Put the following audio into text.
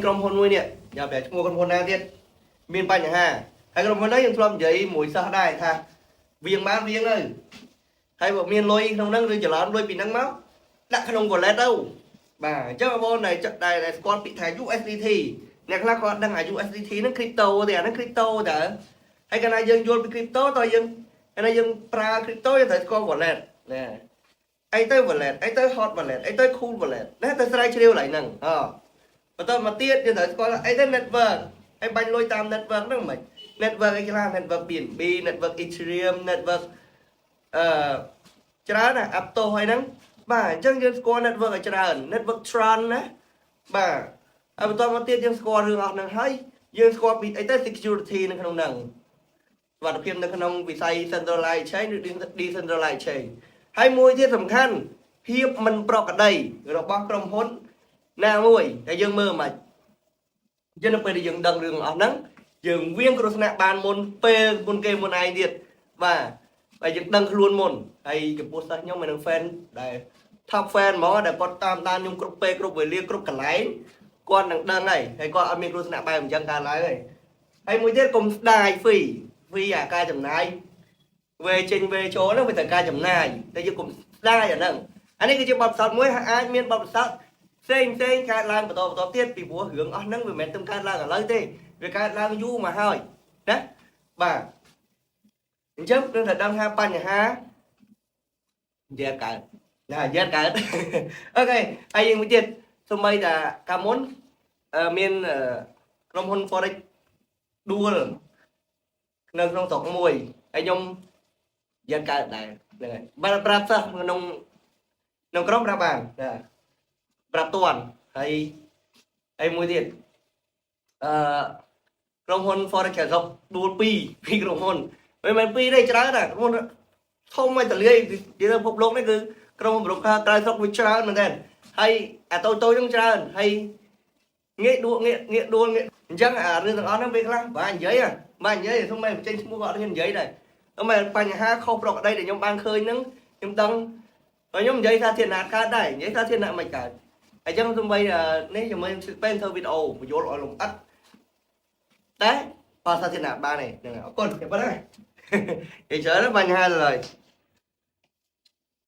ក្រុមហ៊ុនមួយនេះយ៉ាប្រាប់ឈ្មោះក្រុមហ៊ុនណាទៀតមានបញ្ហាហើយក្រុមហ៊ុននេះយើងធ្លាប់និយាយមួយសិស្សដែរថាវៀងបានវៀងទៅហើយបើមានលុយក្នុងហ្នឹងឬច្រឡំលុយពីហ្នឹងមកដាក់ក្នុង wallet ទៅបាទអញ្ចឹងបងប្អូនដែលដែលស្គាល់ពាក្យថា USDT អ្នកខ្លះគាត់ដឹងអា USDT ហ្នឹង crypto ទេអាហ្នឹង crypto តើហើយកាលណាយើងយល់ពី crypto តើយើងកាលណាយើងប្រើ crypto យើងត្រូវស្គាល់ wallet ណាអីទៅ wallet អីទៅ hot wallet អីទៅ cool wallet ណាទៅស្រាវជ្រាវឡើងហ្នឹងអបន្តមកទៀតយើងត្រូវស្គាល់អីទៅ network ហើយបាញ់លុយតាម network ហ្នឹងមិន network អីខ្លះ network BNB, network Ethereum, network អឺច្រើនណា Aptos ហើយហ្នឹងបាទអញ្ចឹងយើងស្គាល់ network ឲ្យច្រើន network Tron ណាបាទហើយបន្តមកទៀតយើងស្គាល់រឿងអស់ហ្នឹងហើយយើងស្គាល់ពីអីទៅ security នៅក្នុងហ្នឹងសុវត្ថិភាពនៅក្នុងវិស័យ centralized exchange ឬ decentralized exchange ហើយមួយទៀតសំខាន់ភាពមិនប្រក្រតីរបស់ក្រុមហ៊ុនណាមួយដែលយើងមើលមិនអញ្ចឹងនៅពេលដែលយើងដឹងរឿងអស់ហ្នឹងយើងវៀងគ្រោះថ្នាក់បានមុនពេលមុនគេមុនឯងទៀតបាទហើយយើងដឹងខ្លួនមុនហើយចំពោះសិស្សខ្ញុំនឹង fan ដែល top fan ហ្មងដែលគាត់តាមដានខ្ញុំគ្រប់ពេលគ្រប់វេលាគ្រប់កន្លែងគាត់នឹងដឹងហើយហើយគាត់អត់មានគ្រោះថ្នាក់បែបអញ្ចឹងកើតឡើងហើយហើយមួយទៀតកុំស្ដាយ fee fee អាការចំណាយវេចេញវេចូលហ្នឹងវាត្រូវការចំណាយតែយើងកុំស្ដាយអាហ្នឹងអានេះគឺជាបទពិសោធន៍មួយហើយអាចមានបទពិសោធន៍ផ្សេងផ្សេងកើតឡើងបន្តបន្តទៀតពីព្រោះរឿងអស់ហ្នឹងវាមិនមែនទៅកើតឡើងឥឡូវទេវាកើតឡើងយូរមកហើយណាបាទអញ្ចឹងយើងត្រូវដឹងថាបញ្ហានិយាយកើតណានិយាយកើត OK ហើយយើងមួយទៀតសូម្បីតែកាលមុនមានក្រុមហ៊ុន Forex ដួលនៅក្នុងស្រុកមួយហើយខ្ញុំយកកើតដែរហ្នឹងហើយបាទប្រាប់សិស្សក្នុងក្នុងក្រុមប្រាប់បានណាប្រាប់តាន់ហើយហើយមួយទៀតអឺក្រុមហ៊ុន Forex ក្រៅស្រុកដួល2ពីរក្រុមហ៊ុនមិនមែនពីរទេច្រើនណាក្រុមហ៊ុនធំឲ្យតលាយនិយាយទៅពិភពលោកនេះគឺក្រុមហ៊ុនប្រកាក្រៅស្រុកវាច្រើនមែនទែនហើយអាតូចតូចហ្នឹងច្រើនហើយងាកដួលងាកងាកដួលងាកអញ្ចឹងអារឿងទាំងអស់ហ្នឹងវាខ្លះបាទនិយាយបាទនិយាយសុំមិនចេញឈ្មោះក៏អត់ហ៊ាននិយាយដែរតែមែនបញ្ហាខុសប្រក្រតីដែលខ្ញុំបានឃើញហ្នឹងខ្ញុំដឹងហើយខ្ញុំនិយាយថាធានៈកើតដែរនិយាយថាធានៈមិនកើតអញ្ចឹងសំបីនេះខ្ញុំមិនពេលធ្វើវីដេអូបញ្យល់ឲ្យលម្អិតតែបើសាធារណៈបានទេហ្នឹងហើយអរគុណតែប៉ុណ្្នឹងនិយាយច្រើនបញ្ហាឡើយ។